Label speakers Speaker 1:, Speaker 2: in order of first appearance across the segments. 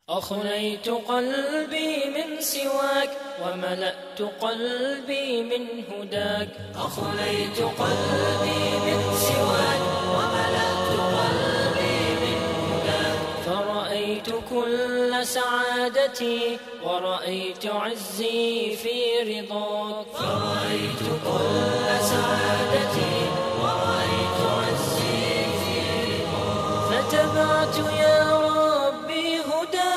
Speaker 1: أخليت قلبي من سواك وملأت قلبي من هداك. أخليت قلبي من سواك وملأت قلبي من هداك. فرأيت كل سعادتي ورأيت عزي في رضاك. فرأيت كل سعادتي ورأيت عزي في رضاك. فتبعت يا ربي هداك.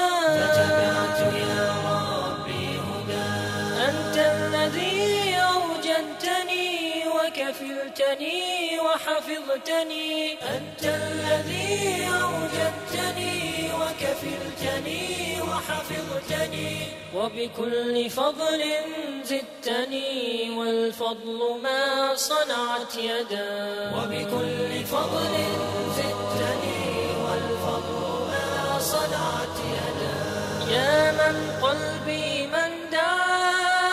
Speaker 1: فتبعت يا ربي هداك. أنت الذي أوجدتني وكفلتني وحفظتني. أنت الذي أوجدتني وكفلتني وحفظتني. وبكل فضل زدتني والفضل ما صنعت يداك. وبكل فضل زدتني والفضل ما صنعت يداك. يا من قلبي من دعاك.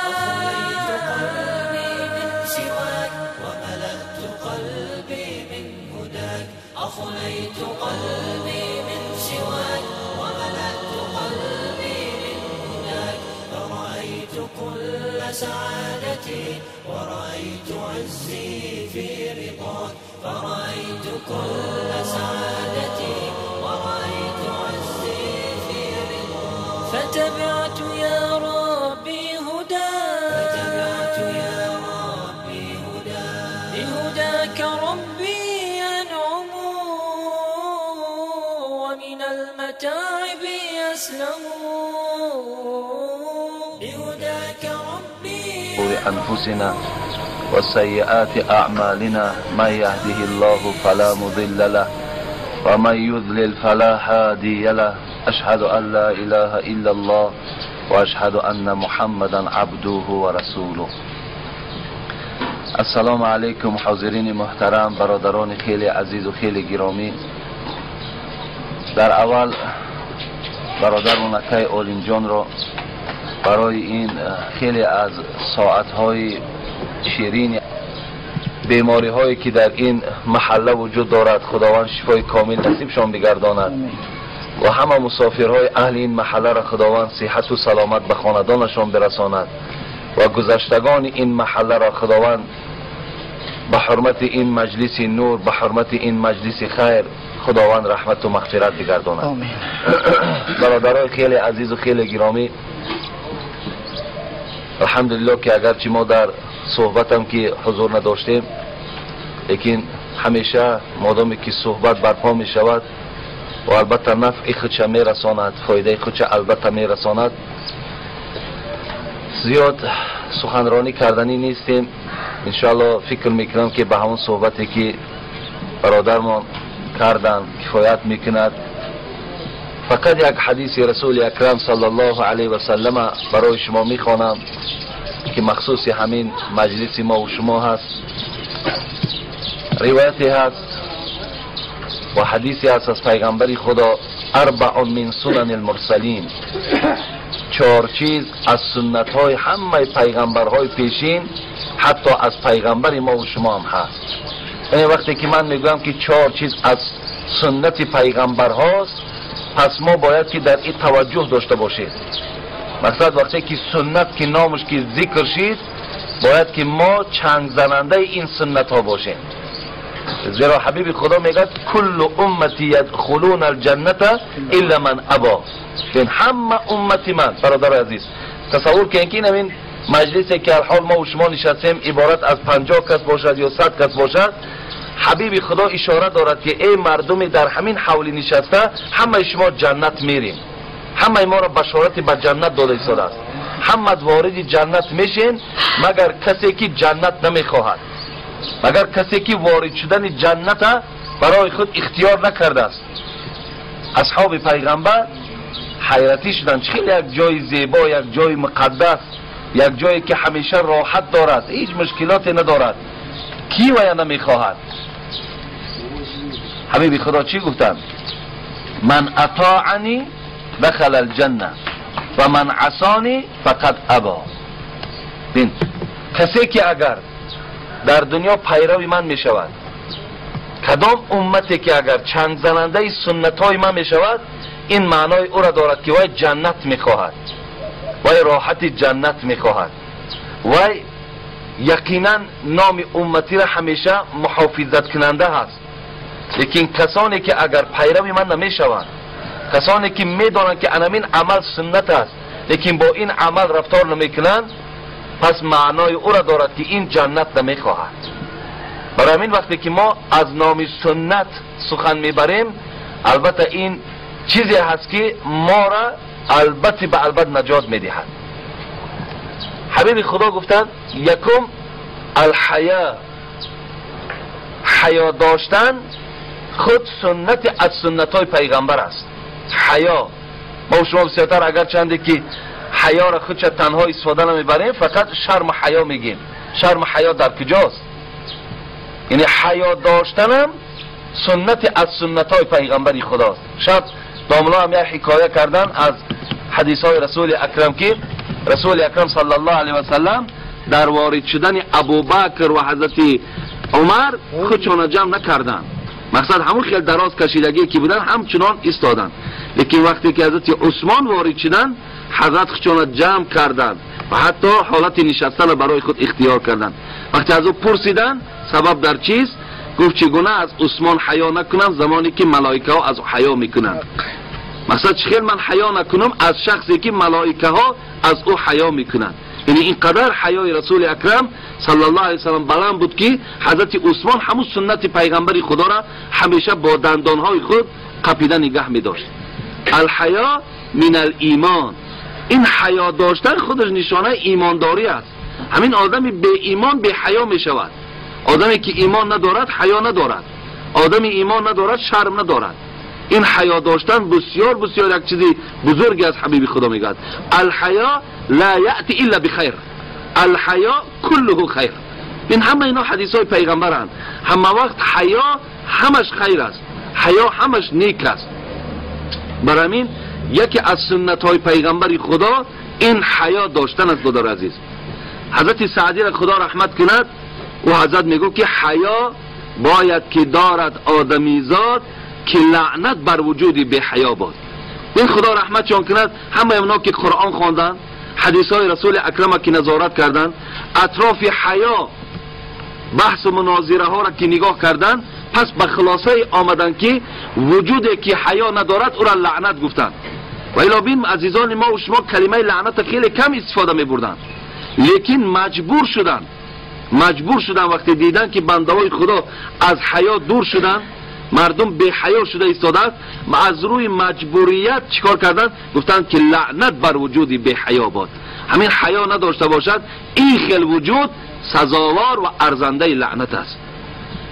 Speaker 1: أخليت قلبي من سواك وملأت قلبي من هداك. أخليت قلبي من سواك وملأت قلبي من هداك. فرأيت كل سعادتي ورأيت عزي في رضاك. فرأيت كل سعادتي ورأيت عزي في رضاك. فتبعت يا ربي هداك. فتبعت يا ربي هداك. بهداك ربي أنعم ومن المتاعب أسلم. بهداك ربي.
Speaker 2: أنفسنا وسيئات أعمالنا، من يهده الله فلا مضل له ومن يضلل فلا هادي له. أشهد أن لا إله إلا الله وأشهد أن محمدا عبده ورسوله. السلام علیکم حاضرین محترم، برادران خیلی عزیز و خیلی گرامی. در اول برادر مونکای عالمجان را برای این خیلی از ساعت‌های شیرین بیماری هایی که در این محله وجود دارد خداوند شفای کامل نصیبشان بگرداند و همه مسافرهای اهل این محله را خداوند صحت و سلامت به خاندانشان برساند و گذشتگان این محله را خداوند به حرمت این مجلس نور، به حرمت این مجلس خیر خداوند رحمت و مغفرت بگرداند. آمین. برادرای خیلی عزیز و خیلی گرامی، الحمدلله که اگرچه ما در صحبتم که حضور نداشتیم، لیکن همیشه مادامی که صحبت برپا می شود و البته نفع خودش می رساند، فایده خودش البته می رساند. زیاد سخنرانی کردنی نیستیم. انشاءالله فکر میکنم که به همون صحبتی که برادرمان کردن کفایت میکند. فقط یک حدیث رسول اکرم صلی الله علیه و سلم برای شما میخوانم که مخصوص همین مجلس ما و شما هست. روایتی هست و حدیثی هست از پیغمبر خدا: اربع من سنن المرسلین، چهار چیز از سنت های همه پیغمبرهای پیشین، حتی از پیغمبر ما و شما هم هست. یعنی وقتی که من میگم که چهار چیز از سنت پیغمبر هاست، پس ما باید که در این توجه داشته باشیم. مقصد وقتی که سنت که نامش که ذکر شید، باید که ما چنگ زننده این سنت ها باشیم. زیرا حبیب خدا میگه کل امتی یدخلون الجنة الا من ابا. این همه امتی من، برادر عزیز تصور کنید که این مجلسی که حال ما و شما نشستیم عبارت از 50 کس باشد یا 100 کس باشد، حبیب خدا اشاره دارد که ای مردم در همین حولی نشسته، همه شما جنت میریم، همه ما را بشارت به جنت داده ایستاده است، همه وارد جنت میشین مگر کسی که جنت نمیخواهد، مگر کسی که وارد شدن جنت برای خود اختیار نکرده است. اصحاب پیغمبر حیرتی شدند، خیلی یک جای زیبا، یک جای مقدس، یک جایی که همیشه راحت دارد، هیچ مشکلاتی ندارد، کی ویا نمیخواهد؟ حبیب خدا چی گفتند؟ من اطاعنی دخل الجنه و من عصانی فقد ابا. بین کسی که اگر در دنیا پیرو من می شود، کدام امتی که اگر چنگ زننده سنت های من می شود، ин маънои ӯро дорад ки вай ҷаннат мехоҳад, вай роҳати ҷаннат мехоҳад, вай яқинан номи умматиро ҳамеша муҳофизаткунанда ҳаст. Лекин касоне ки агар пайрави ман намешаванд, касоне ки медонанд ки анамин амал суннат аст, лекин бо ин амал рафтор намекунанд, пас маънои ӯро дорад ки ин ҷаннат намехоҳад. Барои ҳамин вақте ки мо аз номи суннат сухан мебарем, албатта ин чизе ҳаст ки моро албатта ба албат наҷот медиҳад. Ҳабиби Худо гуфтанд: якум алҳаё, ҳаё доштан худ суннати аз суннатҳои пайғамбар аст. Ҳаё, мо шумо бисёртар агарчанде ки ҳаёро худша танҳо истифода намебарем, фақат шарму ҳаё мегӯем. Шарму ҳаё дар куҷост? Яъне ҳаё доштанам суннати аз суннатҳои пайғамбари Худост. Шаб домло ҳам як ҳикоя кардан аз ҳадисҳои Расули Акрам, ки Расули Акрам саллаллоҳу алайҳи васаллам дар ворид шудани Абубакр ва ҳазрати Умар худшона ҷамъ накарданд. Мақсад ҳамон хел дароз кашидагие ки буданд, ҳамчунон истоданд. Лекин вақте ки ҳазрати Усмон ворид шуданд, ҳазрат худшона ҷамъ карданд ва ҳатто ҳолати нишастанро барои худ ихтиёр карданд. Вақте аз ӯ пурсиданд сабаб дар чист, гуфт: чӣ гуна аз Усмон ҳаё накунам замоне ки малоикаҳо аз ӯ ҳаё мекунанд? Мақсад чӣ хел ман ҳаё накунам аз шахсе ки малоикаҳо аз ӯ ҳаё мекунанд? Яъне ин қадар ҳаёи Расули Акрам саллаллоҳу алайҳи васаллам баланд буд ки ҳазрати Усмон ҳамун суннати пайғамбари Худоро ҳамеша бо дандонҳои худ қапида нигаҳ медошт. Алҳаё мин алимон, ин ҳаё доштан худаш нишонаи имондорӣ аст. Ҳамин одами беимон беҳаё мешавад. Одаме ки имон надорад ҳаё надорад, одами имон надорад шарм надорад. Ин ҳаё доштан бисёр бисёр як чизи бузурге аз ҳабиби Худо мегӯяд. Алҳаё ла яъти илла бихайр, алҳаё куллуҳу хайр. Ин ҳама ино ҳадисҳои пайғамбаранд. Ҳама вақт ҳаё ҳамаш хайр аст, ҳаё ҳамаш нек аст. Барои ҳамин яке аз суннатҳои пайғамбари Худо ин ҳаё доштан аст. Додари азиз, ҳазрати Саъдиро Худо раҳмат кунад, ӯ ҳазрат мегӯ ки ҳаё бояд ки дорад одамизод, ки лаънат бар вуҷуди беҳаё бод. Ин Худо раҳматшон кунад ҳамаи оно ки Қуръон хонданд, ҳадисҳои Расули Акрама ки назорат карданд, атрофи ҳаё баҳсу мунозираҳоро ки нигоҳ карданд, пас ба хулосае омаданд ки вуҷуде ки ҳаё надорад ӯро лаънат гуфтанд. Ва ило бин азизони мо шумо калимаи лаънатро хеле кам истифода мебурданд, лекин маҷбур шуданд, маҷбур шуданд вақте диданд ки бандаҳои Худо аз ҳаё дур шуданд, мардум беҳаё шуда истодааст, аз рӯи маҷбурият чӣ кор карданд? Гуфтанд ки лаънат бар вуҷуди беҳаё бод. Ҳамин ҳаё надошта бошад, ин хел вуҷуд сазовор ва арзандаи лаънат аст.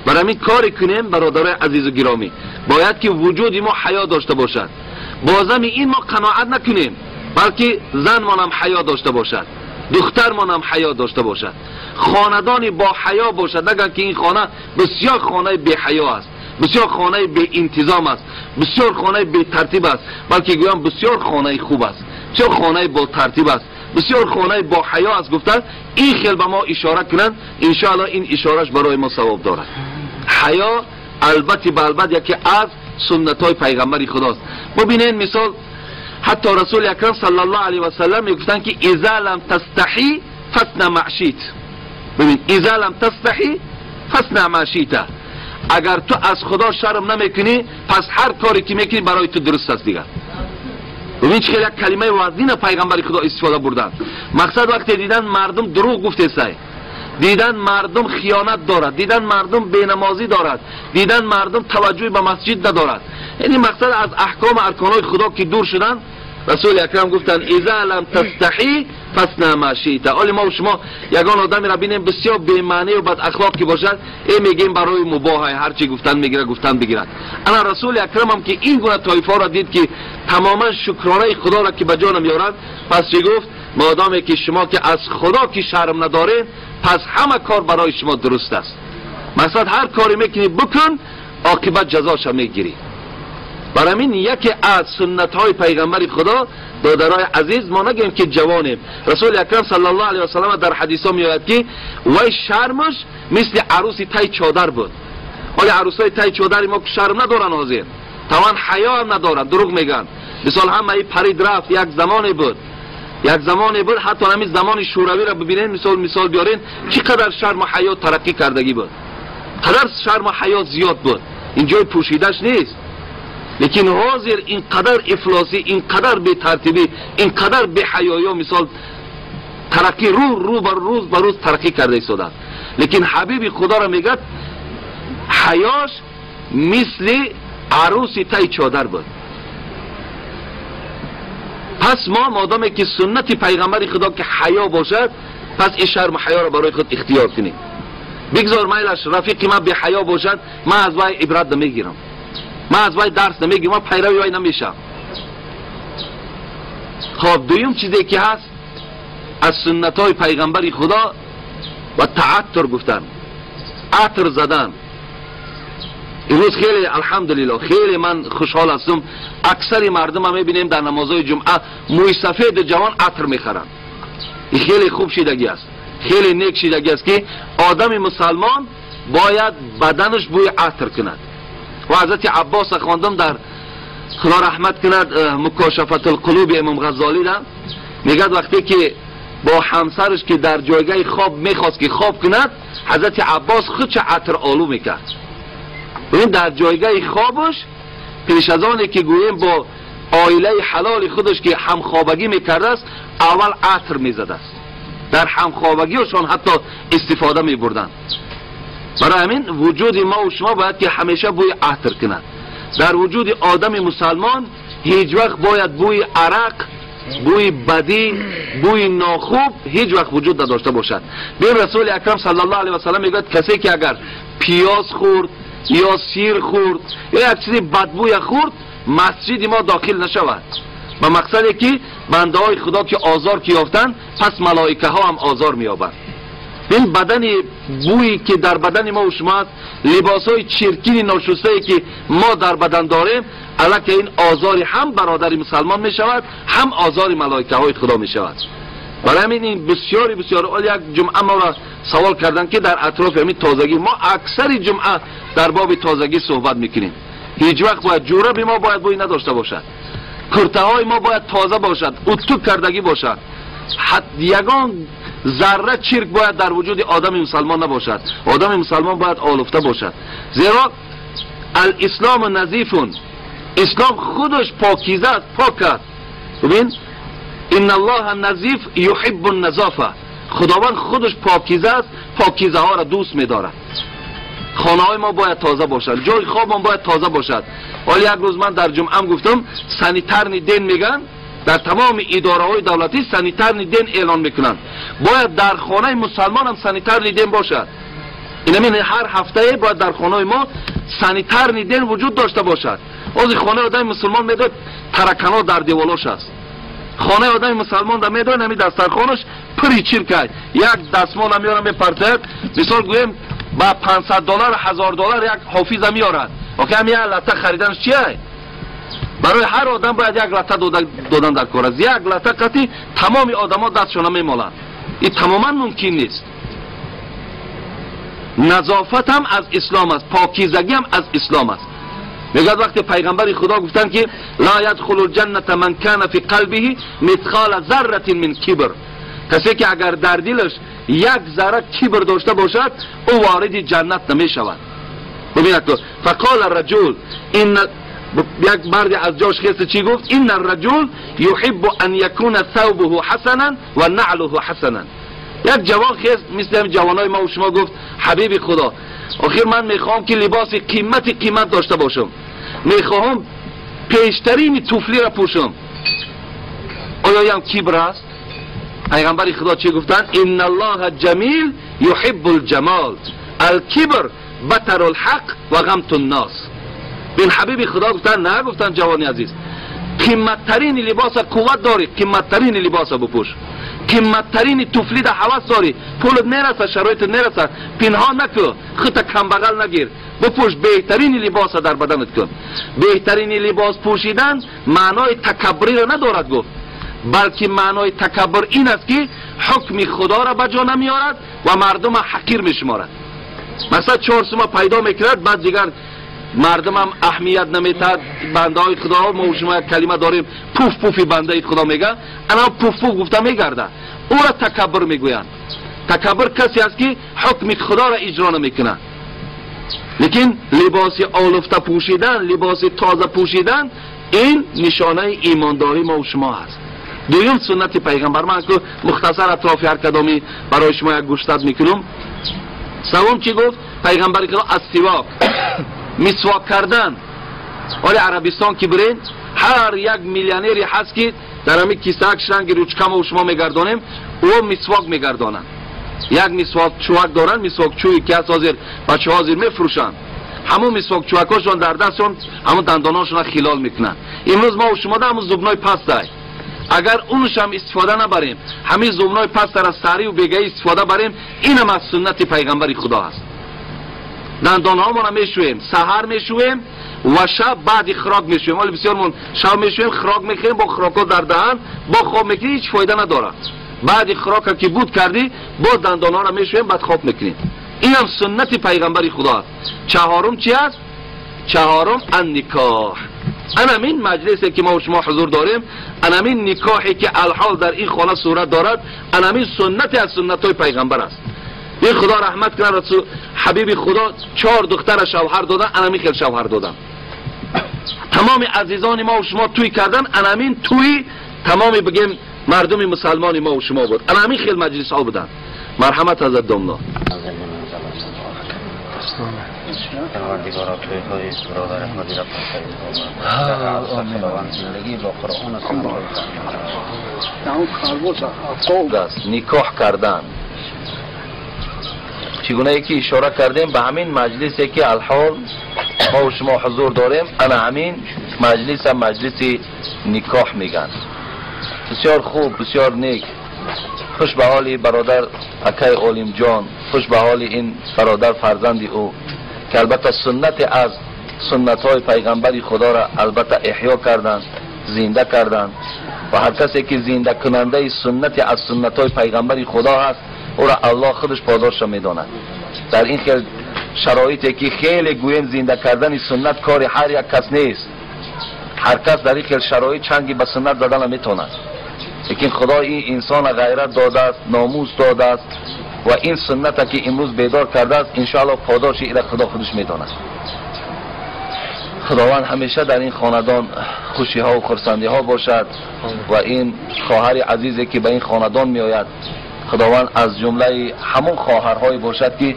Speaker 2: Барои ҳамин коре кунем бародарои азизу гиромӣ, бояд ки вуҷуди мо ҳаё дошта бошад. Бозами ин мо қаноат накунем, балки занмонам ҳаё дошта бошад, духтармонам ҳаё дошта бошад, хонадони бо ҳаё бошад. Нагӯянд ки ин хона бисёр хонаи беҳаё аст, бисёр хонаи беинтизом аст, бисёр хонаи бетартиб аст, балки гӯянд бисёр хонаи хуб аст, бисёр хонаи ботартиб аст, бисёр хонаи бо ҳаё аст. Гуфтанд ин хел ба мо ишора кунанд, иншоаллоҳ ин ишораш барои мо савоб дорад. Ҳаё албатта ба албат яке аз суннатҳои пайғамбари Худост. Бубинед мисол, ҳатто Расули Акрам саллаллоҳу алайҳи васаллам мегуфтанд ки иза лам тастаҳӣ фасна ма шит. Бибин, иза лам тастаҳӣ фасна ма шита, агар ту аз Худо шарм намекунӣ, пас ҳар коре ки мекунӣ барои ту дуруст аст. Дигар бибин чӣ хел як калимаи вазнина пайғамбари Худо истифода бурданд. Мақсад вақте дидан мардум дурӯғ гуфтесай, дидан мардум хиёнат дорад, дидан мардум бенамозӣ дорад, дидан мардум таваҷҷӯҳ ба масҷид надорад, яъне мақсад аз аҳкому арконҳои Худо ки дур шуданд, Расули Акрам гуфтанд иза лам тастаҳӣ фасна ма шита. Оли мо шумо ягон одамеро бинем бисёр бемаънию бадахлоқ ки бошад, мегӯем барои мубоҳай, ҳарчи гуфтан мегирад, гуфтан бигирад. Ана Расули Акрамам ки ин гуна тоифаро дид ки тамоман шукронаи Худоро ки ба ҷонам ёрад, пас чӣ гуфт? Модоме ки шумо ки аз Худо ки шарм надоред, пас ҳама кор барои шумо дуруст аст. Мақсад ҳар коре мекунӣ бикун, оқибат ҷазоша мегирӣ. Барои ҳамин яке аз суннатҳои пайғамбари Худо, додарои азиз, мо нагӯем ки ҷавонем. Расули Акрам саллаллоҳу алайҳи васаллам дар ҳадисҳо меояд ки вай шармаш мисли арӯси тай чодар буд. Ҳоли арӯсҳои тай чодари мо шарм надоранд, ҳозир таван ҳаё ҳам надоранд, дурӯғ мегӯянд. مثال همه ای پرید رفت. یک زمانی بود، یک زمانی بود، حتی همین زمان شوروی را ببینین، مثال بیارین چقدر شرم و حیا ترقی کردگی بود، قدر شرم و حیا زیاد بود، این جای پوشیدش نیست. لیکن حاضر اینقدر افلاسی، اینقدر بی ترتیبی، اینقدر بی حیایی مثال ترقی رو بر روز بر روز ترقی کرده ایستاده. لیکن حبیب خدا را میگه حیاش مثل عروسی تای چادر بود. پس ما مادامی که سنت پیغمبر خدا که حیا باشد، پس این شرم و حیا را برای خود اختیار کنیم. بگذار میلش رفیق من بی حیا باشد، من از وی عبرت نمیگیرم، من از وی درس نمیگیرم، من پیروی وی نمیشم. خب دویم چیزی که هست از سنت های پیغمبر خدا و تعطر گفتن، عطر زدن. امروز خیلی الحمدلله خیلی من خوشحال هستم، اکثر مردم هم میبینیم در نمازهای جمعه موی سفید جوان عطر میخرن. این خیلی خوب شیدگی است، خیلی نیک شیدگی است که آدم مسلمان باید بدنش بوی عطر کند. و حضرت عباس خواندم در خدا رحمت کند مکاشفت القلوب امام غزالی را، میگه وقتی که با همسرش که در جایگاه خواب میخواست که خواب کند، حضرت عباس خودش عطر آلو میکرد. ببین در جایگاه خوابش پیش از آنی که گوییم با عائله حلال خودش که همخوابگی میکرده است، اول عطر میزده است. در همخوابگیشان حتی استفاده میبردند. برای همین وجود ما و شما باید که همیشه بوی عطر کند. در وجود آدم مسلمان هیچ وقت باید بوی عرق، بوی بدی، بوی ناخوب هیچ وقت وجود نداشته باشد. بین رسول اکرم صلی الله علیه و سلم میگوید کسی که اگر پیاز خورد یا سیر خورد یا یک چیزی بدبوی خورد، مسجد ما داخل نشود. به مقصدی که بنده های خدا که آزار که یافتن، پس ملائکه ها هم آزار مییابند. این بدن بویی که در بدن ما و شما است، لباس های چرکین ناشسته که ما در بدن داریم، الکه این آزار هم برادر مسلمان می شود، هم آزار ملائکه های خدا می شود. برای همین این بسیاری بسیار عالی. یک جمعه ما را سوال کردن که در اطراف همین تازگی، ما اکثر جمعه در باب تازگی صحبت میکنیم. هیچ وقت باید جورب ما باید بوی نداشته باشد، کرته های ما باید تازه باشد، اتو کردگی باشد، حتی یگان ذره چرک باید در وجود آدم مسلمان نباشد. آدم مسلمان باید آلفته باشد، زیرا الاسلام نظیفون، اسلام خودش پاکیزه است، پاک است. ببین ان الله نظیف یحب النظافه، خداوند خودش پاکیزه است، پاکیزه ها را دوست می‌دارد. خانه های ما باید تازه باشد، جای خواب ما باید تازه باشد. ولی یک روز من در جمعه گفتم санитарный день میگن، در تمام اداره های دولتی санитарный день اعلان میکنن، باید در خانه مسلمان هم санитарный день باشد. این هر هفته باید در خانه ما санитарный день وجود داشته باشد. از خانه آدم مسلمان میداد таракан ا در دیوالاش است، خانه آدم مسلمان در میداد همین دسترخوانش پری چرک، یک دستمال هم میارم میپرتد، مثال گویم با 500 دلار 1000 دلار یک حافظ میارد. اوکی هم یک لطه خریدنش چیه؟ برای هر آدم باید یک لطه دادن در کار است. یک لطه قطعی تمام آدما دستشون میمالند. این تماما ممکن نیست. نظافت هم از اسلام است، پاکیزگی هم از اسلام است. میگه وقتی پیغمبر خدا گفتن که لا یدخل الجنه من کان فی قلبه مثقال ذره من کبر، کسی که اگر در دلش یک ذره کبر داشته باشد او وارد جنت نمی شود. ببینید فقال الرجل ان، یک مرد از جاش خیست چی گفت؟ ان الرجل یحب ان یکون ثوبه حسنا و نعله حسنا. یک جوان خیست مثل جوانای ما و شما گفت حبیب خدا آخر من میخوام که لباس قیمت داشته باشم، میخواهم پیشترین توفلی را پوشم. آیا هم کبر است؟ پیغمبر خدا چی گفتن؟ ان الله جمیل یحب الجمال، الکبر بطر الحق و غمت الناس. بین حبیب خدا گفتن نه، گفتن جوانی عزیز قیمتترین لباس قوت داری، قیمتترین لباس بپوش، قیمتترین توفلی در حواس داری، پولت نرسه، شرایطت نرسه، پنهان نکن، خودت کم بغل نگیر، بپوش بهترین لباس در بدنت کن. بهترین لباس پوشیدن معنای تکبری را ندارد گفت، بلکه معنای تکبر این است که حکم خدا را به جا نمیارد و مردم حقیر میشمارد. مثلا 4 سومه پیدا میکرد، بعد دیگر Мардум ҳам аҳамият намедиҳад. Бандаҳои Худо, мо шумо як калима дорем, пуф пуфи бандаи Худо мегӯяд, ана пуф пуф гуфта мегардад. Ӯро такаббур мегӯянд. Такаббур касе аст ки ҳукми Худоро иҷро намекунад. Лекин либоси олуфта пӯшидан, либоси тоза пӯшидан ин нишонаи имондории мо шумо аст. Дуюм суннати пайғамбар, ман ку мухтасар атрофи ҳар кадоми барои шумо як гӯштат мекунам. Севум чӣ гуфт пайғамбари Худо? Ассивок, мисвок кардан. Ҳоли Арабистон ки бирен, ҳар як миллионери ҳаст ки дар ҳамин кисаак ранги ручка мо шумо мегардонем, ӯ мисвок мегардонанд. Як мисвок чувак доранд, мисвок чӯи ки ҳаст ҳозир бачаҳо ҳозир мефурӯшанд. Ҳамон мисвок чувакҳошон дар дастшон ҳамон дандонҳошонро хилол мекунанд. Имрӯз мо шумо ҳамон зубной пастай, агар унш ҳам истифода набарем, ҳамин зубной пастаро сарию бегаӣ истифода барем, инам аз суннати пайғамбари Худо аст. Дандонҳомонро мешӯем, саҳар мешӯем ва шаб баъди хӯрок мешӯем. Ҳоле бисёрмон шаб мешӯем, хӯрок мехӯрем, бо хӯрокҳо дар даҳан бо хоб мекунем, ҳеҷ фоида надорад. Баъди хӯрока ки буд кардӣ, боз дандонҳоро мешӯем, баъд хоб мекунем. Инам суннати пайғамбари Худо аст. Чаҳорум чи аст? Чаҳорум анникоҳ. Анамин маҷлисе ки мо шумо ҳузур дорем, анамин никоҳе ки алҳол дар ин хона сурат дорад, анамин суннате аз суннатҳои пайғамбар аст. Ин Худо раҳмат кунад, расул ҳабиби Худо 4 духтара шавҳар додан, анамин хел шавҳар додан. Тамоми азизони мо шумо тӯй кардан, анамин тӯи тамоми бигем мардуми мусалмони мо шумо буд. Анамин хел маҷлисҳо буданд. Марҳамат ҳазрат домно.
Speaker 3: پروردگارا توی برادر احمدی را خداوند زندگی با قرآن
Speaker 2: است. никоҳ кардан чигунае ки ишора кардем, ба ҳамин маҷлисе ки алҳол мо шумо ҳузур дорем, ана ҳамин маҷлиса маҷлиси никоҳ мегӯянд. Бисёр хуб, бисёр нек. Хуш ба ҳоли бародар акай Олимҷон, хуш ба ҳоли ин бародар фарзанди ӯ ки албатта суннате аз суннатҳои пайғамбари Худоро албатта эҳё карданд, зинда карданд. Ва ҳар касе ки зиндакунандаи суннате аз суннатҳои пайғамбари Худо ҳаст, ӯро Аллоҳ худаш подошро медонад. Дар ин хел шароите ки хеле гӯем зинда кардани суннат кори ҳар як кас нест. Ҳар кас дар ин хел шароит чанги ба суннат зада наметавонад. Лекин Худо ин инсона ғайрат додааст, номус додааст ва ин сунната ки имрӯз бедор кардааст, иншоаллоҳ подоши ира Худо худаш медонад. Худованд ҳамеша дар ин хонадон хушиҳо ва хурсандиҳо бошад ва ин хоҳари азизе ки ба ин хонадон меояд, Худованд аз ҷумлаи ҳамон хоҳарҳое бошад ки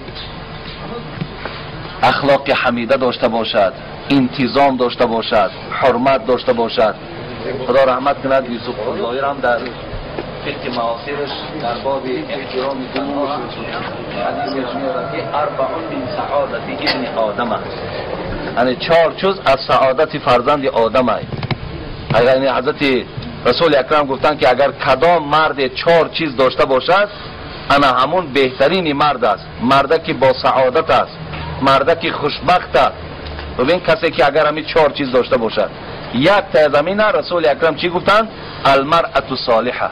Speaker 2: ахлоқи ҳамида дошта бошад, интизом дошта бошад, ҳурмат дошта бошад. Худо раҳмат кунад Юсуф Зоҳир ҳам дар фиқҳи маосираш дар боби эҳтироми занҳо ҳадисеш меорад ки арбаун мин саодати ибни одама, яъне 4 чиз аз саодати фарзанди одам аст. Агар ҳазрати расули акрам гуфтанд ки агар кадом марде 4 чиз дошта бошад, ана ҳамун беҳтарини мард аст, марде ки бо саодат аст, марде ки хушбахт аст. Бибин касе ки агар ҳамин 4 чиз дошта бошад, як та аз ҳамина расули акрам чӣ гуфтанд? Алмарату солиҳа.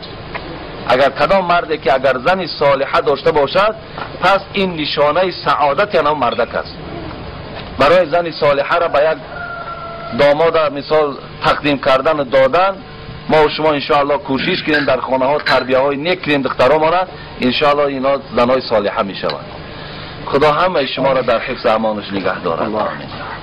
Speaker 2: Агар кадом марде ки агар зани солиҳа дошта бошад, пас ин нишонаи саодати ана мардак аст. Барои зани солиҳаро ба як домода мисол тақдим кардану додан, мо шумо иншоаллоҳ кӯшиш кунем дар хонаҳо тарбияҳои нек кунем духтаромона, иншоаллоҳ ино занҳои солиҳа мешаванд. Худо ҳамаи шуморо дар ҳифзи амонаш нигаҳ дорад. Амин.